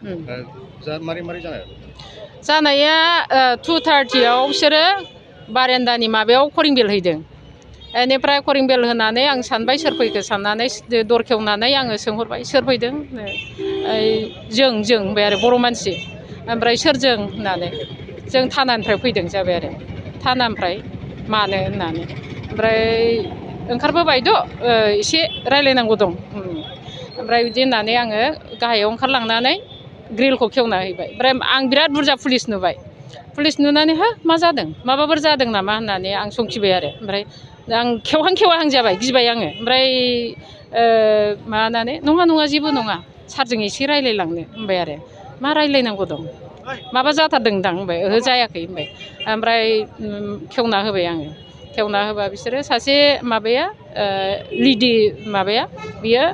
मारै मारै जानाया 2:30 बिसोरो बारेन्दानि माबायाव करिं बेल हैदों। बेनिफ्राय करिं बेल होनानै आं सानबाय सोर फैखो साननानै दर खेवनानै आङो सोंहरबाय सोर फैदों जों होनबाय आरो बर' मानसि। ओमफ्राय सोरजों होननानै जों थानानिफ्राय फैदों जाबाय आरो थानानिफ्राय मानो होननानै ओमफ्राय ओंखारबोबायद' एसे रायज्लायनांगौ दं। ओमफ्राय बिदि होननानै आङो गाहायाव ओंखारलांनानै ग्रिलखौ खेवना हैबाय। ओमफ्राय आं बिराद बुरजा पुलिस नुबाय। पुलिस नुनानै हा मा जादों माबाफोर जादों नामा होननानै आं संखिबाय आरो ओमफ्राय आं खेवहां जाबाय गिबाय आङो ओमफ्राय माबानानै नङा जेबो नङा सारजों एसे रायज्लायलांनो होनबाय आरो मा रायज्लायनांगौ दं माबा जाथारदोंदां होनबाय ओहो जायाखै होनबाय। ओमफ्राय खेवना होबाय आङो खेवना होबा बिसोरो सासे माबाया लेडि माबाया बियो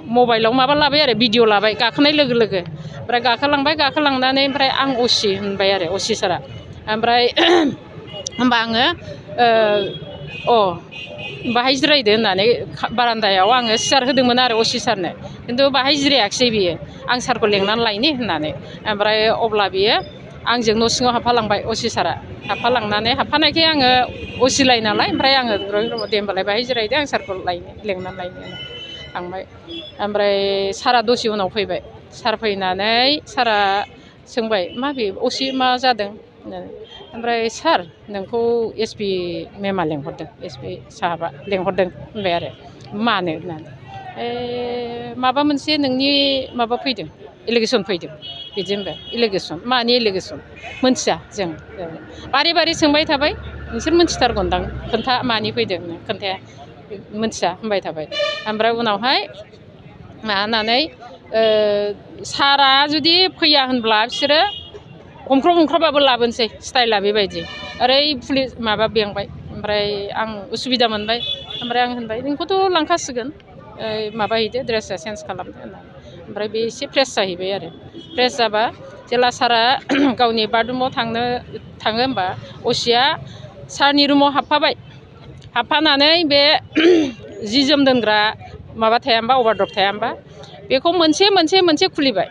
मबाइलाव माबा लाबाय आरो भिडिअ' लाबाय गाखोनाय लोगो लोगो ओमफ्राय गाखोलांनानै ओमफ्राय आं असि होनबाय आरो असि सारा ओमफ्राय होनबा आङो बाहाय जिरायदो होननानै बारान्दायाव आङो सियार होदोंमोन आरो असि सारनो खिन्थु बाहाय जिरायाखिसै बियो आं सारखौ लेंनानै लायनि होननानै ओमफ्राय अब्ला बियो आंजों न' सिङाव हाबफालांबाय असि सारा हाबफानायखाय आङो असिलाय नालाय ओमफ्राय आङो दे होनबालाय बाहाय जिरायदो आं सारखौ लेंनानै लायनो थांबाय। ओमफ्राय सारा दसे उनाव फैबाय सार फैनानै सारा सोंबाय मा बे असि मा जादों होननानै ओमफ्राय सार नोंखौ एसपि मेमआ लेंहरदों एसपि साहाबा लेंहरदों होनबाय आरो मानो होननानै माबा मोनसे नोंनि माबा फैदों एलिगेसन फैदों बिदि होनबाय। एलिगेसन मानि एलिगेसन मोनथिया जों बारे सोंबाय थाबाय नोंसोर मोनथिथारगोनदां खोन्था मानि फैदों खोन्थाया मोनथिया होनबाय थाबाय। ओमफ्राय उनावहाय माबानानै सारा जुदि फैया होनब्ला बिसोरो हमख्रबाबो लाबोनोसै स्टाइला बेबायदि ओरै पुलिस माबा बेंबाय ओमफ्राय आं उसुबिदा मोनबाय ओमफ्राय आं होनबाय नोंखौथ' लांखासिगोन माबा हैदो ड्रेसआ चेन्ज खालामदो होननानै ओमफ्राय बे एसे फ्रेस जाहैबाय आरो फ्रेस जाबा जेला सारा गावनि बाथरुमाव थाङो होमबा असिया सारनि रुमाव हाबफानानै बे जि जोम दोनग्रा माबा थाया होमबा अभारद्रप थाया होमबा बेखौ मोनसे खुलिबाय।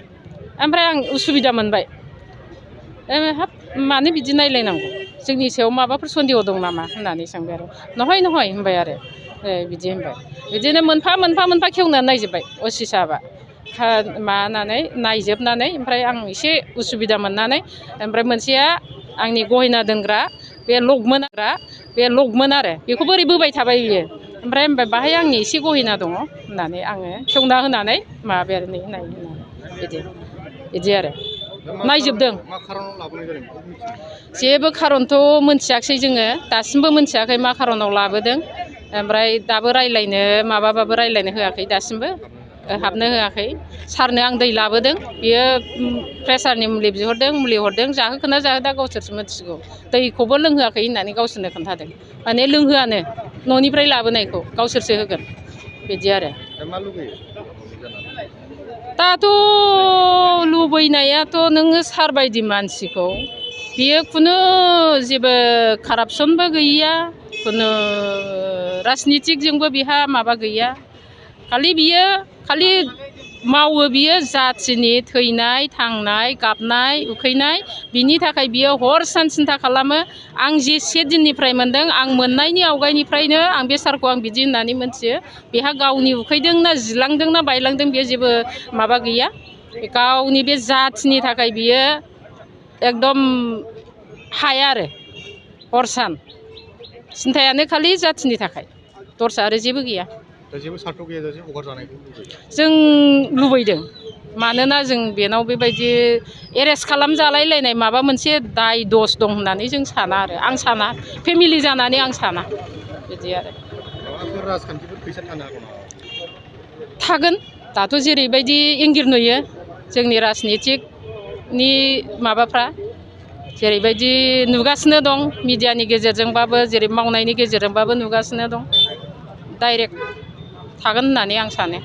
ओमफ्राय आं उसुबिदा मोनबाय हाब मानो बिदि नायलायनांगौ जोंनि सायाव माबाफोर सन्देह दं नामा होननानै सोंबाय आरो नहय होनबाय आरो बिदि होनबाय। बिदिनो मोनफा खेवनानै नायजोब्बाय असि साहाबा माबानानै नायजोबनानै ओमफ्राय आं एसे उसुबिदा मोननानै ओमफ्राय मोनसेया आंनि गहेना दोनग्रा बे लकमोन आरो बेखौ बोरै बोबाय थाबाय बियो ओमफ्राय बाहाय आंनि एसे गहेना दङ होननानै आङो खेवना होनानै माबाबाय आरो नाय होननानै बिदि आरो नायजोबदों। जेबो खारनथ' मोनथियाखिसै जोङो दासिमबो मोनथियाखै मा खारनाव लाबोदों ओमफ्राय दाबो रायज्लायनो माबाबाबो रायज्लायनो होआखै दासिमबो हाबनो होआखै। सारनो आं दै लाबोदों बियो प्रेसारनि मुलि बिहरदों मुलि हरदों जाहोखोना जाहोदा गावसोरसो मिथिगौ दैखौबो लोंहोआखै होननानै गावसोरनो खोन्थादों माने लोंहोआनो न'निफ्राय लाबोनायखौ गावसोरसो होगोन बिदि आरो दाथ' लुबैनायाथ' नोङो सार बायदि मानसिखौ बियो खुनु जेबो कारापसनबो गैया खुनु राजनितिकजोंबो बिहा माबा गैया खालि मावो बियो जाथिनि थैनाय थांनाय गाबनाय उखैनाय बिनि थाखाय बियो हर सान सिन्था खालामो। आं जेसे दिननिफ्राय मोनदों आं मोननायनि आवगायनिफ्रायनो आं बे सारखौ आं बिदि होननानै मोनथियो बेहा गावनि उखैदोंना जिलांदोंना बायलांदों बेयो जेबो माबा गैया गावनि बे जाथिनि थाखाय बियो एकदम हाया आरो हर सान सिन्थायानो खालि जाथिनि थाखाय दस्रा आरो जेबो गैया। जों लुबैदों मानोना जों बेनाव बेबायदि एरेस्ट खालामजालायलायनाय माबा मोनसे दाय दस दं होननानै जों साना आरो आं साना फेमिलि जानानै आं साना बिदि आरो थागोन। दाथ' जेरैबायदि इंगिर नुयो जोंनि राजनितिकनि माबाफ्रा जेरैबायदि नुगासिनो दं मिडियानि गेजेरजोंबाबो जेरै मावनायनि गेजेरजोंबाबो नुगासिनो दं डाइरेक्ट थागोन होननानै आं सानो।